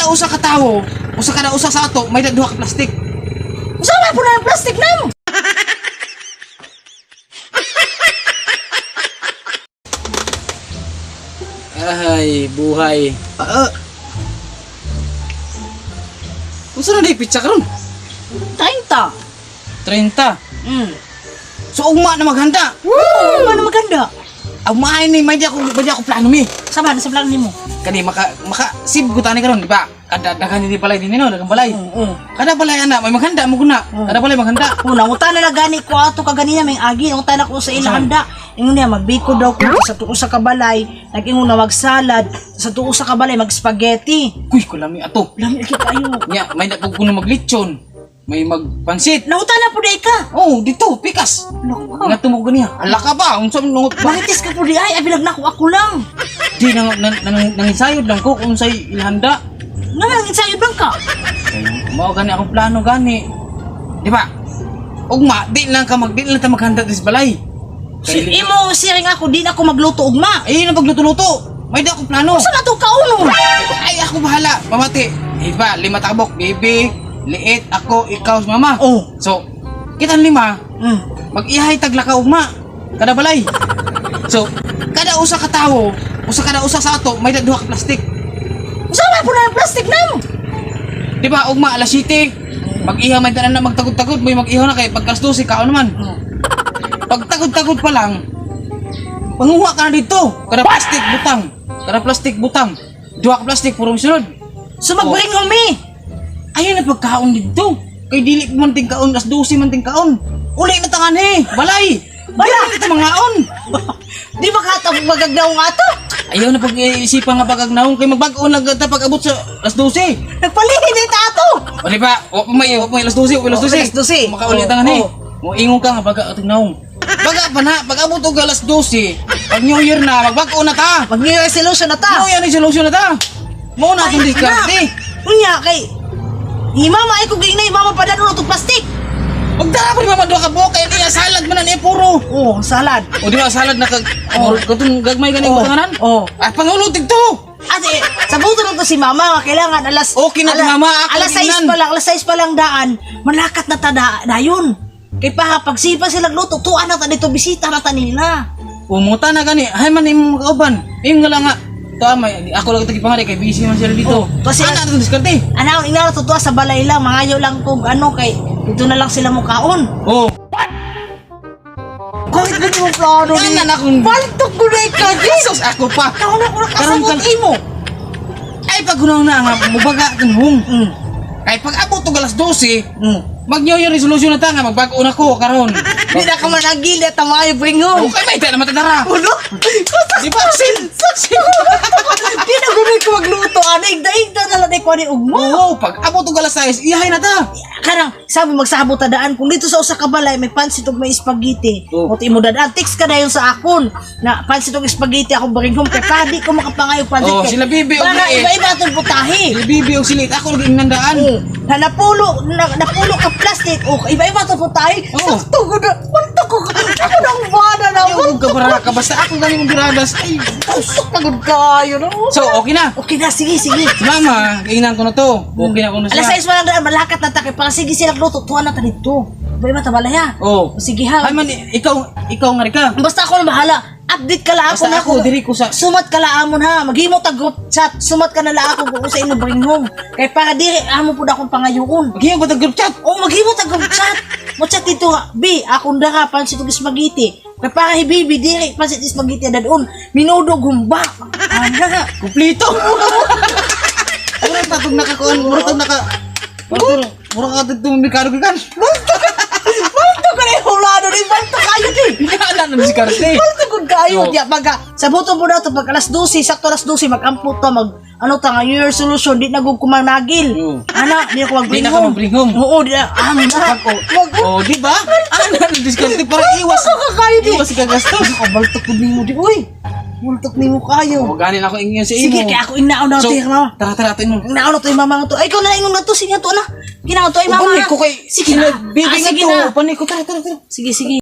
Kada usa ka tawo, usa kada usa sa ato, may duha ka plastic. Usa man po na ang plastic nam. Ay, buhay. Unsa na di pitsa karon? 30. 30. So ugma na maghanda. Oo, man maganda. Ang maay ni may di ako may di ako plano mi. Sama na sa plano nimo. Kani maka maka sib ko tani karon, di ba? Kada daghan ni balay din no, daghang balay. Oo. Kada balay ana may maghanda mo guna. Kada balay maghanda. Una, uta na gani ko ato kaganina may agi, uta na ko sa ilang handa. Ingon niya magbiko daw ko sa tuo sa kabalay, nag-ingon na magsalad, sa tuo sa kabalay mag-spaghetti. Kuy, kulami ato. Lami lagi kayo. Nya, may napag kuno maglechon. May magpansit. Nauta na po di ka. Oh, dito pikas. Loko. Nga mo ganiya. Ala ka ba? Unsa man nungot ba? Marites ka po di ay, abilag na ako, ako lang. Di nang nang, nang nangisayod lang ko kung unsay ilhanda. Nga man, insayod lang ka. Mao gani akong plano gani. Di ba? Ugma, di lang ka mag di lang ta maghanda dis balay. Si, imo siring ako, di na ako magluto ugma. Ay, na pagluto-luto. May di akong plano. Sa to kauno? Ay, ako bahala. Pamati. Di ba, lima takabok. Baby, liit, ako, ikaw, si mama. Oh. So, kitang lima, mag-ihay tagla ka ugma. Kada balay. So, kada usa ka tawo, usa kada usa sa ato, may duha ka plastic. Sa man po na ang plastic nam? Di ba, ugma, alas 7. Mag-ihaw may tanan na magtagod-tagod, may mag-ihaw na kay pagkas 12, kaon naman. Pag tagod-tagod pa lang, panguha ka na dito. Kada plastic, butang. Kada plastic, butang. Duha ka plastic, puro sunod. So mag-bring home eh. Ayun na pagkaon dito. Kay dili pa man ting kaon, alas 12 man ting kaon. Uli na tangan eh, balay. Bala! Dili kita mangaon. Di ba katapos magagnaw nga to? Ayaw na pag-isipan nga pagagnaon kay magbag-on lang ta pag abot sa alas 12. Nagpalihin na ito ato. O di ba? O may o may alas 12, o may alas 12. Oh, alas 12. Makauli Oh, tangan eh. oh. Mo ingon ka nga baga ating naong. Baga pa na, pag abot og alas 12, pag New Year na, magbag-on na ta. Mag New Year resolution na ta. New Year resolution na ta. Mo na atong diskarte. Unya kay ni mama ay kung ginay mama pa danon to plastic. Magdara pa ni mama duha ka buok kay niya salad man na niya puro. Oh, salad. O di ba salad na kag oh. Katong gagmay gani Oh. butanganan? Oh. Ay pangulo tigto. Ate, sabuto lang to si mama nga kailangan alas Okay na to, mama. Ako alas 6 tingnan. pa lang, alas 6 pa lang daan, malakat na ta da, dayon. Kay pa pagsipa sila luto, tuan na ta dito bisita na ta nila. Umuta na gani. Hay man imong kauban. Imong nga lang nga. Ta may ako lang tagi pangari kay busy man sila dito. Oh, kasi- ana atong diskarte. Ana, ingna to tuwa sa balay lang, mangayo lang kung ano kay dito na lang sila mukaon. Oh. Kahit ganun mo plano Ana na akong Baltok ko na ikaw, Jesus ako pa. Kaon na ko Karon nakasabot ka- imo. Ay pag na nga mubaga kang hung. Kay pag abot og alas 12, mag New Year resolution na ta nga magbag-o na ko karon. Di na ka man agil at tamayo bring home. Okay may ta na matadara. Ulo? Di ba? Sin. Di na gano'n ko magluto. Ano, igda-igda na lang ko ani ugma. Oo, pag abot og alas 6, ihay na ta. Karang, sabi magsabot ta daan. Kung dito sa usa ka balay, may pansit ug may spaghetti. Oh. Mot imo dadaan. Text ka dayon sa akon. Na pansit ug spaghetti akong bring home. Kay padi ko makapangayo pansit. Oh, Kay sila Bibi og Para liit. iba-iba atong putahe. Sila bibi og silit ako lagi nandaan. Oh, na napulo, na, napulo ka plastic. Oh, iba-iba atong putahe. Oh. Sakto ko na. Punto ko. Ako nang bana na. Ayaw og kabara ka basta ako gani mong biradas. Ay, Tusok na gud kayo. No? So, okay na. Okay na, sige, sige. Si mama, kainan ko na to. Okay na ko na siya. Alas 6 pa lang daan, malakat na ta kay para sige sila luto, tuwa na ta dito. Bay mata balaya. Oh. Sige ha. Ay man, ikaw, ikaw nga rin ka. Basta ako na bahala. Update ka lang ako Basta na ako, diri ko sa- Sumat ka lang amon ha. Maghimo ta group chat. Sumat ka na lang ako kung sa imo bring home. Kay para diri amo pud akong pangayoon. Maghimo ba tag group chat? Oh, maghimo ta group chat. Mo chat dito ha. B, akong dara pansit ug spaghetti. Kay para hibibi diri pansit spaghetti dadon. Minudo gumba. Ana. Kumpleto. Mura ta tug nakakuan, mura tug naka. Mura ka tug merkado gikan. Balto ka na yung hulado ni Balto kayo di. Wala na diskarte. Balto gud kayo So- diya pagka sa buto mo na to pag alas 12, sakto alas 12 magampo to mag ano ta nga New Year resolution di na gud kumanagil. Oo. Ana, di na ko mag-bring Di na ka home. mag-bring home. Oo, di na. Ah, na. Wag. Oh, di ba? Ana na diskarte para iwas. Balto ka kayo di. Iwas ka gastos. Ako baltok gud nimo di uy. Baltok nimo kayo. Oh, ganin ako ingyon sa imo. Sige, kay ako inaon na So, to mama. tara tara ato imo. Inaon na to yung mama nga to. Ay, ikaw na ingon na to. Sige to na. Ginaon to ay mama. Panik ko kay Sige na. Bibi Ah, nga sige to. na. Panik ko tara tara tara. Sige, sige.